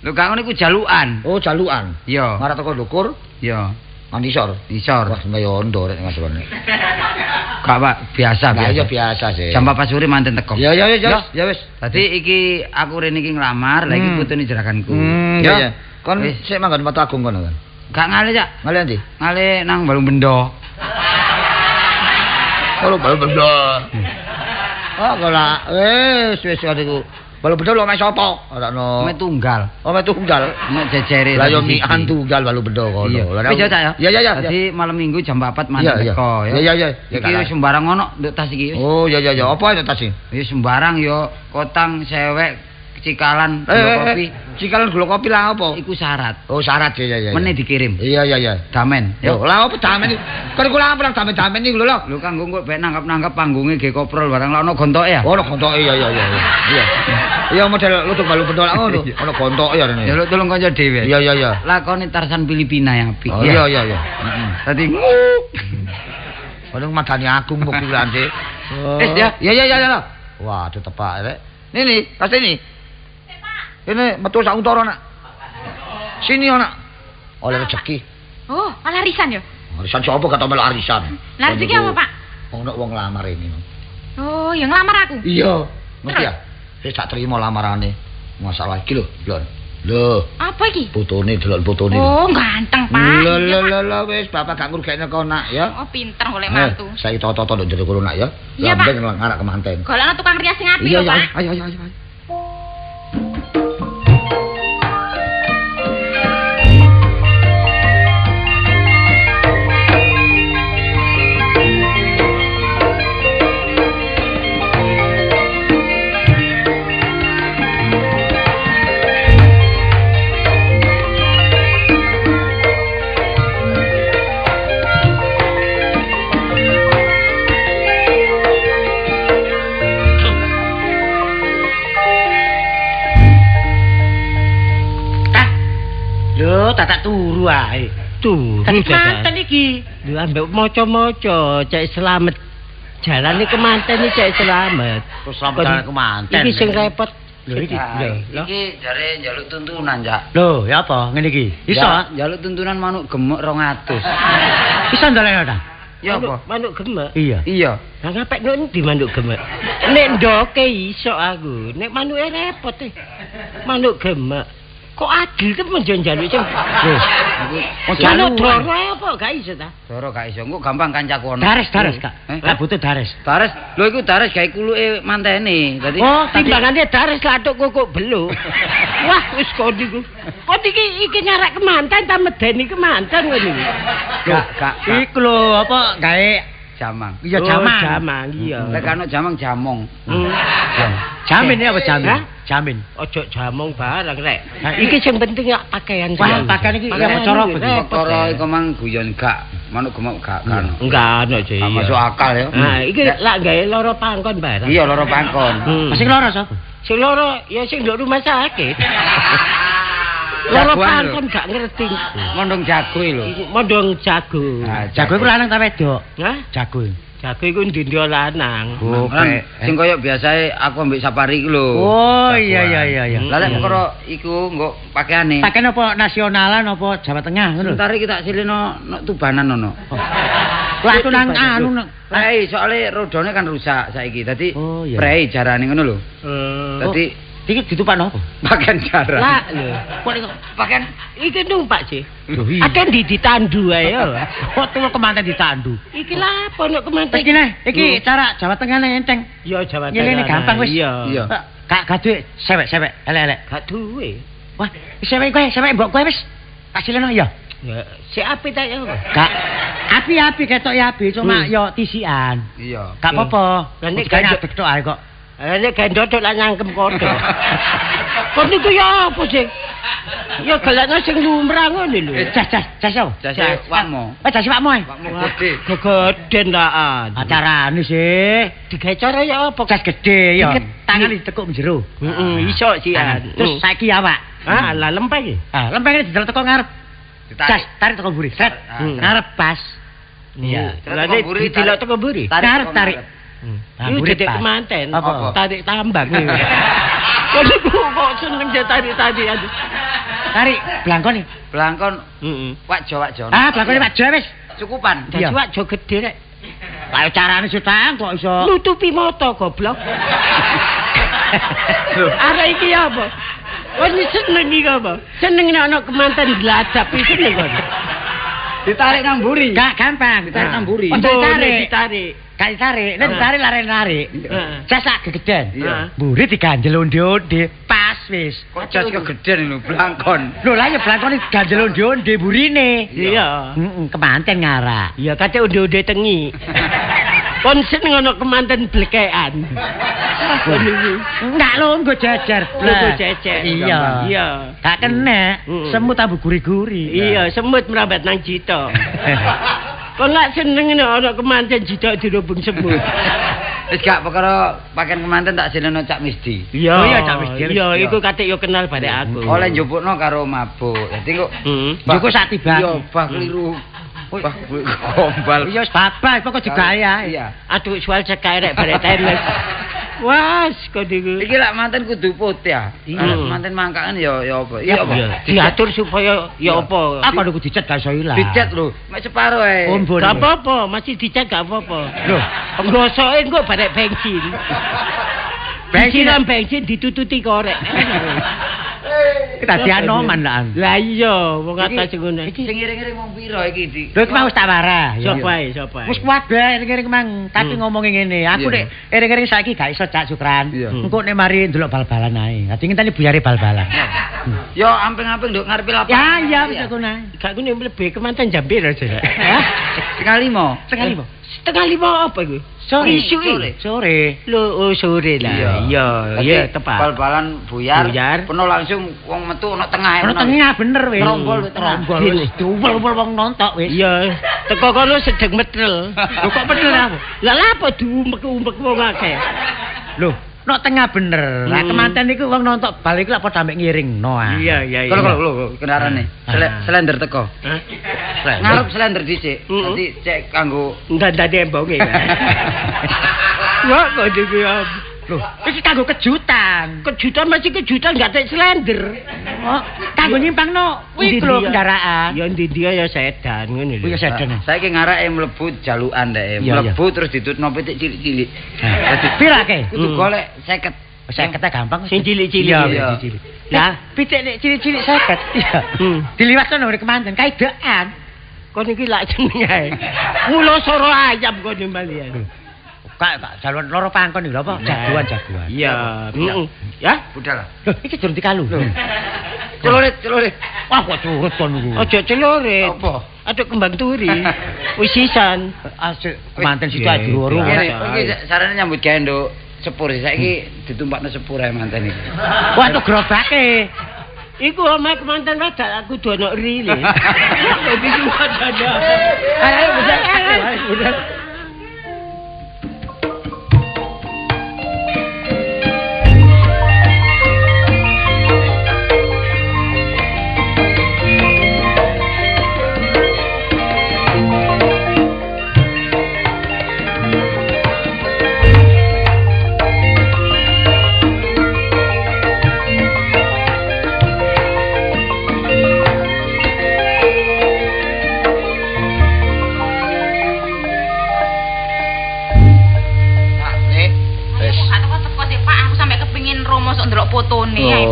Lho gak ngono iku jalukan. Oh, jalukan. Iya. Ngarak teko ndukur. Iya. Nang isor. Isor. Wah, kaya ondo rek ngasone. Gak Pak, biasa biasa. Iya biasa sih. Jam 4 sore manten teko. Ya ya ya ya wis. Dadi iki aku rene iki nglamar, lha iki putune jeraganku. Ya ya. Kon sik manggon Watu Agung kono kan. Gak ngale, Cak. Ngale ndi? Ngale nang Balung Bendo. Kalau Balung Bendo. Oh, kok lah wis wis niku. Balung Bendo lho omahe sapa? Ora ono. Omahe tunggal. Omahe tunggal. Mek jejere. Lah yo mian tunggal Balung Bendo kono. Wis ya, Cak ya. Iya iya iya. Dadi malam Minggu jam 4 manten teko ya. Iya iya iya. Iki sembarang ono nduk tas iki. Oh iya iya iya. Apa itu tas iki? Ya sembarang yo kotang sewek cikalan gula kopi. Cikalan gula kopi lah apa? Iku syarat. Oh syarat ya ya ya. Meneh dikirim. Iya iya iya. Damen. Yo lah apa damen iki? Kon iku lah apa nang damen-damen iku lho lho. Lho kanggo kok ben nangkep-nangkep panggunge ge koprol barang lah ono gontoke ya. Ono gontoke iya iya iya. Iya. Iya model lutuk balu bendol ngono. Ono gontoke ya rene. Ya lho tolong kanca dhewe. Iya iya iya. Lakoni Tarsan Filipina yang apik. Oh iya iya iya. Heeh. Dadi Ono madani aku mbok kuwi. Wis ya. Iya iya iya. Waduh tepak rek. Nini, pas ini. Ini metu sak untara nak. Sini nak. Oleh rezeki. Oh, oleh arisan ya? Arisan sapa gak tau melok arisan. Lah rezeki apa, Pak? Ono wong nglamar ini. Oh, ya nglamar aku. Iya, ngerti ya? Wis tak terima lamarane. Masalah iki lho, Lon. Lho. Apa iki? Putune delok putune. Oh, ganteng, Pak. Lho lho lho wis bapak gak ngrugekne kau nak ya. Oh, pinter golek mantu. Saiki toto-toto nduk jero kono nak ya. Iya, Pak. Lambeng ngarak kemanten. Golekno tukang rias sing apik lho, Pak. Ayo ayo ayo. dadak turu ae. Turu Dadi kemanten iki. Lho ambek maca-maca cek selamat. Jalane kemanten iki cek selamat. Terus selamat jalan kemanten. Iki sing repot. Lho iki. Lho, Iki jare njaluk tuntunan, Cak. Lho, ya apa ngene iki? Iso? Njaluk tuntunan manuk gemuk 200. Iso ndolekno ta? Ya apa? Manuk gemek. Iya. Iya. Lah ngapek nek endi manuk gemek? Nek ndoke iso aku, nek manuke repot e. Manuk gemek. Kok adil temen yo njaluk sing. Aku Manuk doro apa gak iso ta? Doro gak iso, engko gampang kancaku ono. Dares, dares, Kak. Eh? Gak butuh dares. Dares, lho iku dares gawe kuluke mantene. Dadi Oh, timbangane dares latuk kok beluk. Wah, wis kon niku. Kon iki nyarak kemanten ta medeni kemanten ngono iki. gak gak Iku lho apa gawe jamang. iya jamang. Oh, jamang iya. Lek ana jamang jamong. Jamin ya apa jamin? Hah? Jamin. Ojo jamong barang rek. Iki sing penting ya pakaian. Wah, pakaian iki ya cara apa iki? Perkara iku mang guyon gak, manuk gemuk gak kan. Enggak ono sih. Gak masuk akal ya. Nah, iki lak gawe loro pangkon barang. Iya loro pangkon. Sing loro sapa? Sing loro ya sing nduk rumah sakit. Loro pangkon gak ngerti. Mondong jago lho. Mondong jago. Jago iku lanang ta wedok? Hah? Jago. Jago iku ndi-ndi lanang. Sing koyo biasae aku ambek Sapari iku lho. Oh iya iya iya iya. Lah lek perkara iku nggo pakaiane. Pakaian apa nasionalan apa Jawa Tengah ngono lho. Sebentar iki tak silino nok Tubanan ono. Lah aku nang anu nang Prei soalé rodone kan rusak saiki. Dadi prei jarane ngono lho. Dadi iki ditupakno apa? Pakaian jaran. Lah lho. Kok niku pakaian iki numpak sih. Akeh ndi ditandu ae ya. Kok tuwa kemanten ditandu. Iki lha apa nek kemanten? Iki neh, iki cara Jawa Tengah neh enteng. Iya Jawa Tengah. Ngene gampang wis. Iya. Gak gak duwe sewek-sewek, elek-elek. Gak duwe. Wah, sewek kowe, sewek mbok kowe wis. Tak sileno ya. Ya, sik api ta ya. Gak api-api ketok ya api, cuma yo tisian. Iya. Gak apa-apa. Lah nek gak tok ae kok. Lah nek gendot lak nyangkem kodho. Kon niku ya apa sih? Ya gelakno sing lumrah ngono lho. Jas jas jas apa? Jas wakmu. Eh jas wakmu ae. Wakmu gede. Gegeden lakan. Acarane sih. Digawe cara ya apa? Jas gede ya. Tangan ditekuk jero. Heeh, iso sian. Terus saiki awak. Ah, lah lempeng iki. Ah, lempeng iki didelok teko ngarep. Jas tarik teko mburi. Sret. Ngarep pas. Iya. Lah nek didelok teko mburi. Ngarep tarik. Iku dedek kemanten, tarik tambang. Kok niku kok seneng tarik-tarik. Tarik blangkon iki. Blangkon. Heeh. Wakjo-wakjo. Ah, blangkone wakjo wis. Cukupan. Dadi wakjo gedhe rek. Lah carane sutang kok iso nutupi mata goblok. Arek iki apa? Wis seneng iki apa? Seneng nek ana kemanten gladap iki seneng kok. Ditarik nang mburi. Gak gampang, ditarik nang mburi. Ditarik, ditarik. Gak ditarik, nek ditarik lare-lare. Jas sak gegeden. Iya. Mburi diganjel onde-onde, pas wis. Kok jas kegeden lho, blangkon. Lho lah ya blangkon diganjel onde-onde burine. Iya. Heeh, kemanten ngarak. Iya, kate onde-onde tengi. Kon seneng ana kemanten blekekan. Enggak lho, nggo jejer. Nggo jejer. Iya. Iya. Gak kena, semut ambu guri-guri. Iya, semut merambat nang jito. Kon lak seneng nek ana kemanten jito dirubung semut. Wis gak perkara pakaian kemanten tak sileno Cak Misdi. Iya, oh iya Cak Misdi. Iya, iku kate yo kenal barek aku. Oleh njupukno karo mabuk. Dadi kok njupuk sak tiba. Iya, bah keliru. Bah gombal. Iya wis babas pokok digaya. Iya. Aduh soal cekake rek barek tenis. Wah, kok niku. Iki lak manten kudu putih ya. Lak manten mangkakan ya ya apa? Iya apa? Diatur supaya ya apa? Apa niku dicet gak iso ilang. Dicet lho, mek separo ae. Gak apa-apa, masih dicet gak apa-apa. Lho, nggosoke engko barek bensin. Bensin bensin ditututi korek. Kita dianoman lah. Lah iya, wong atas ngono. Iki sing ngiring-ngiring wong pira iki di? Lho iki mau wis tak warah. Sapa ae, sapa ae. Wis kabeh iring-iring mang, tapi ngomongi ngene, aku nek iring-iring saiki gak iso Cak Sukran. Engko nek mari ndelok bal-balan ae. Dadi ngenteni buyare bal-balan. Yo amping-amping nduk ngarepe lapangan. Ya iya wis ngono ae. Gak ngene mlebu kemanten jam piro, Cak? Hah? 4:30. 4:30. 4:30 apa iku? Sore. Sore. Sore. Lho, oh sore lah. Iya, iya tepat. Bal-balan buyar, penuh langsung wong metu ana tengah. Ana tengah bener wis. Trombol wis trombol wis. Diuwel-uwel wong nontok wis. Iya, teko kono sedeng metrel. Lho kok metrel aku? Lah lha apa diumek-umek wong akeh? Lho, Nok tengah bener. Lah kemanten iku wong nonton bal iku lak padha ambek ngiringno ah. Iya iya iya. Lho kendarane. Slender teko. Ngarep slender dhisik. Dadi cek kanggo ndandani embonge. Wah kok iki. Loh, iki kanggo kejutan. Kejutan masih kejutan gak tek slender. Oh, kanggo nyimpangno kuwi lho kendaraan. Ya ndi dia ya sedan ngene lho. Kuwi sedan. Saiki ngarake mlebu jalukan ndeke. Mlebu terus ditutno pitik cilik-cilik. Dadi pirake? Kudu golek 50. 50 gampang. Sing cilik-cilik. Iya, cilik. Lah, pitik nek cilik-cilik 50. Iya. Diliwatno nang kemanten kaidekan. Kon iki lak jeneng ae. Mula soro ayam kon mbalian. Kak, jaluan loro pangkon iki lho apa? Jagoan-jagoan. Iya. Heeh. Ya, budal. Lho, iki durung dikalu. Celurit, celurit. Wah, kok curut kon niku. Aja celurit. Apa? Aduh kembang turi. Wis sisan. Asik manten situ ae diwuru. Iki sarane nyambut gawe nduk sepur saiki ditumpakno sepur ae manten iki. Wah, tuh gerobake. Iku omahe kemanten wedok aku kudu ana rile. Dadi wadana. Ayo budal. Ayo budal.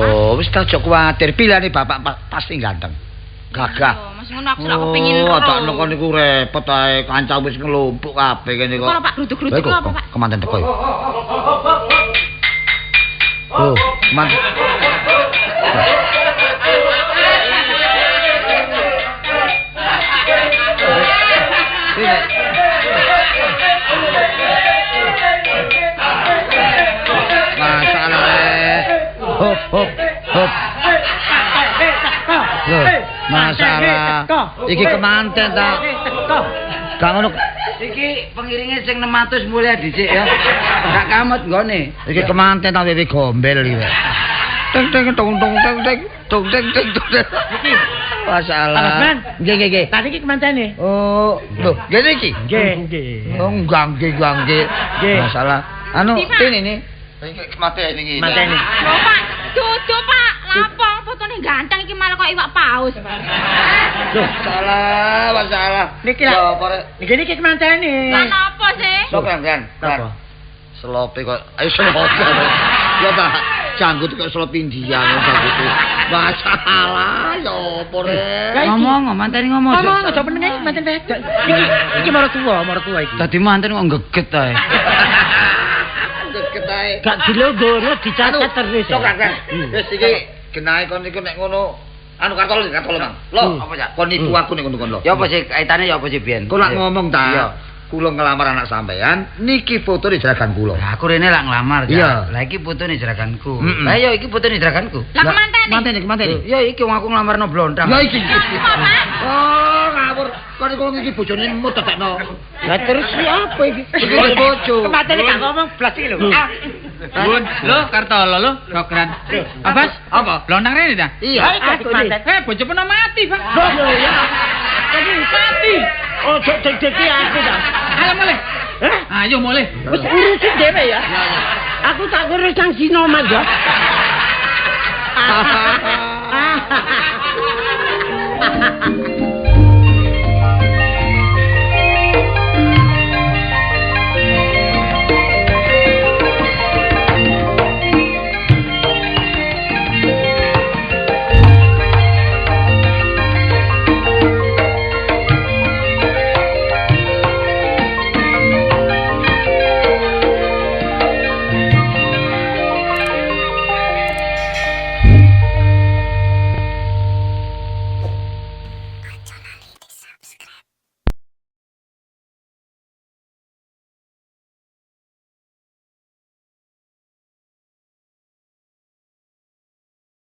Oh, wis aja kuwatir, pilihane bapak pasti ganteng. Gagah. Mas ngono aku lak kepengin ro. Oh, tak nang niku repot ae, kanca wis ngelumpuk kabeh kene kok. Kok Pak gruduk-gruduk apa, Pak? Kemanten teko ya. Oh, kemanten. Hop hop hop. Loh, masalah. Iki kemanten ta. Gak ngono. Iki pengiringe sing 600 mulai dhisik ya. Gak kamot nggone. Iki kemanten ta wewe gombel iki. Teng teng tong tong teng teng tong teng teng tong. Iki masalah. Nggih nggih nggih. Tadi iki kemantene. Oh, lho, ngene iki. Nggih nggih. Oh, nggih nggih. Masalah. Anu, ini nih. Iki mateni iki. Mateni. Lho Pak, dudu Pak, lapo fotone ganteng iki malah kok iwak paus, Pak. Loh, salah, masalah. Niki lho, niki niki kemantene. Lah napa sih? Sok kan. Napa? Selope kok ayo selope. Ya ta, janggut kok selop India ngono janggut. Masalah ya apa rek. Ngomong, mantene ngomong. Ngomong aja meneng iki manten wedok. Iki iki maratuwa iki. Dadi manten kok geget ae. Gak dilogono dicatat terus. Sok kan. Wis iki genahe kon niku nek ngono anu kartolo Mang. Lho, apa ya? Kon nipu aku nek ngono kon lho. Ya apa sih kaitane ya apa sih biyen? Kon lak ngomong ta. Kula ngelamar anak sampean, niki fotone jeragan kula. Lah aku rene lak nglamar ya. Lah iki fotone jeraganku. Lah ya iki fotone jeraganku. Lah kemantene? Mantene, kemantene. Ya iki wong aku nglamarno blontang. Ya iki. Oh, ngawur. Kon iku iki bojone mut tetekno. Lah terus iki apa iki? Iki bojo. Kemantene gak ngomong blas iki lho. Bun, lho Kartolo lho, Dokran. Abbas, apa? Blontang rene ta? Iya. Eh, bojo peno mati, Pak. Lho ya. Mati. Ojo deg-degi aku ta. Ayo mulih. Hah? Ayo mulih. Wis urusin dhewe ya. Aku tak ngurus nang Sinoman ya.